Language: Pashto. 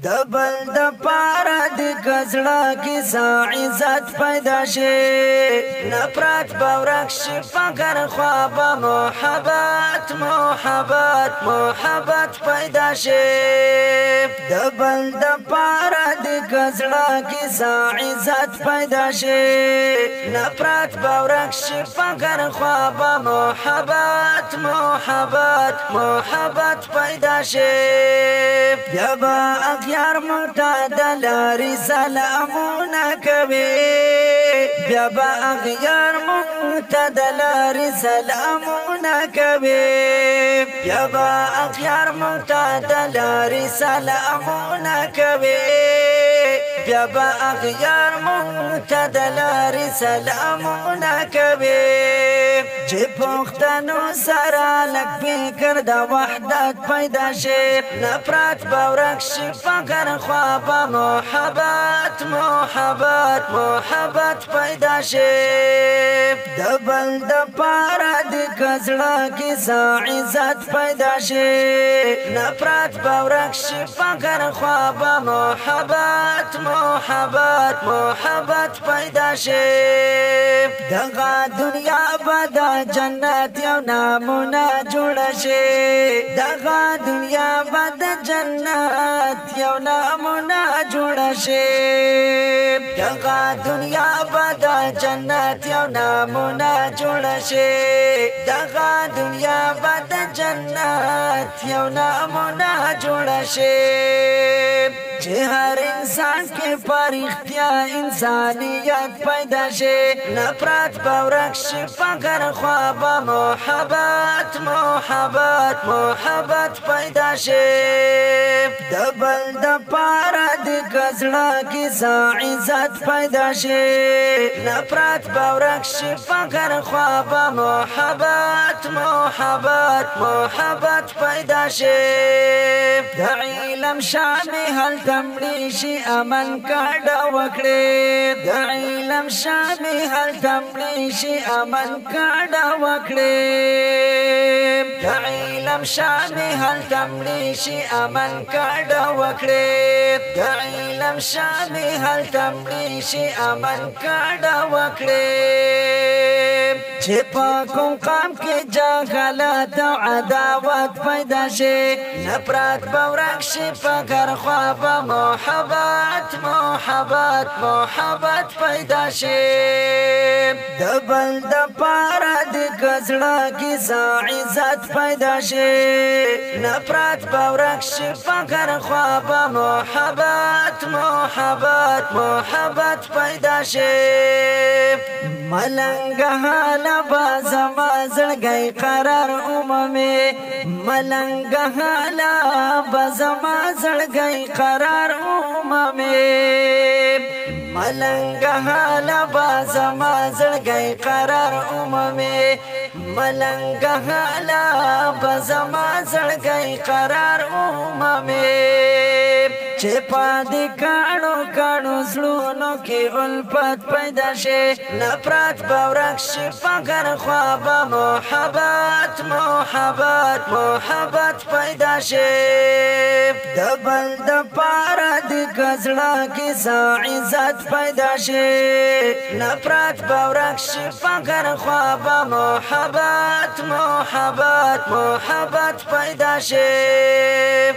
دبل د پاره د کزړه کې عزت پیدا شي، نفرت به ورک شي فقر خوا به محبت محبت محبت پیدا شي. دبل د پاره د کزړه کې عزت پیدا شي، نفرت به ورک شي فقر خوا به محبت محبت محبت پیدا شي. بیا به اغیار مونږ ته د لارې سلامونه کوي، بیا به اغیار مونږ ته د لارې سلامونه کوي، بیا به اغیار مونږ ته د لارې سلامونه کوي، بیا به اغیار مونږ ته د لارې سلامونه کوي. چې پښتنو سره لږ فکر د وحدت پیدا شي، نفرت به ورک شي فقر خوا به محبت محبت محبت پیدا شي. دبل د پاره د کزړه کې عزت پیدا شي، نفرت به ورک شي فقر خوا به محبت محبت محبت پیدا شي. دغه دنیا به د جنت یو نمونه جوړ شي، دغه دنیا به د جنت یو نمونه جوړ شي، دغه دنیا به د جنت یو نمونه جوړ شي، دغه دنیا به د جنت یو نمونه جوړ شي. چې هر انسان کې پر اختیا انسانیت پیدا شي، نفرت به ورک شي فقر خوا به محبت محبت محبت پیدا شي. دبل د پاره د کزړه کې عزت پیدا شي، نفرت به ورک شي فقر خوا به محبت محبت محبت پیدا شي. د علم شامې هلته مړې شي امن کډه وکړي، د علم شامې هلته مړې شي امن کډه وکړي، د علم شامې هلته مړې شي امن کډه وکړي، د علم شامې هلته مړې شي امن کډه وکړي. چې په کوم قام کې جهالت او عداوت پیدا شي، نفرت به ورک شي فقر خوا به محبت محبت محبت پیدا شي. دبل د پاره د کزړه کې عزت پیدا شي، نفرت به ورک شي فقر خوا به محبت محبت محبت پیدا شي. ملنګ حاله به زما زړګی قرار ومومي، ملنګ حاله به زما زړګی قرار ومومي، ملنګ حاله به زما زړګی قرار ومومي، ملنګ حاله به زما زړګی قرار ومومي. چې پادې کاڼو کاڼو زړونو کې الفت پیدا شي، نفرت به ورک شي فقر خوا به محبت محبت محبت پیدا شي. دبل د پاره د کزړه کې عزت پیدا شي، نفرت به ورک شي فقر خوا به محبت محبت محبت پیدا شي.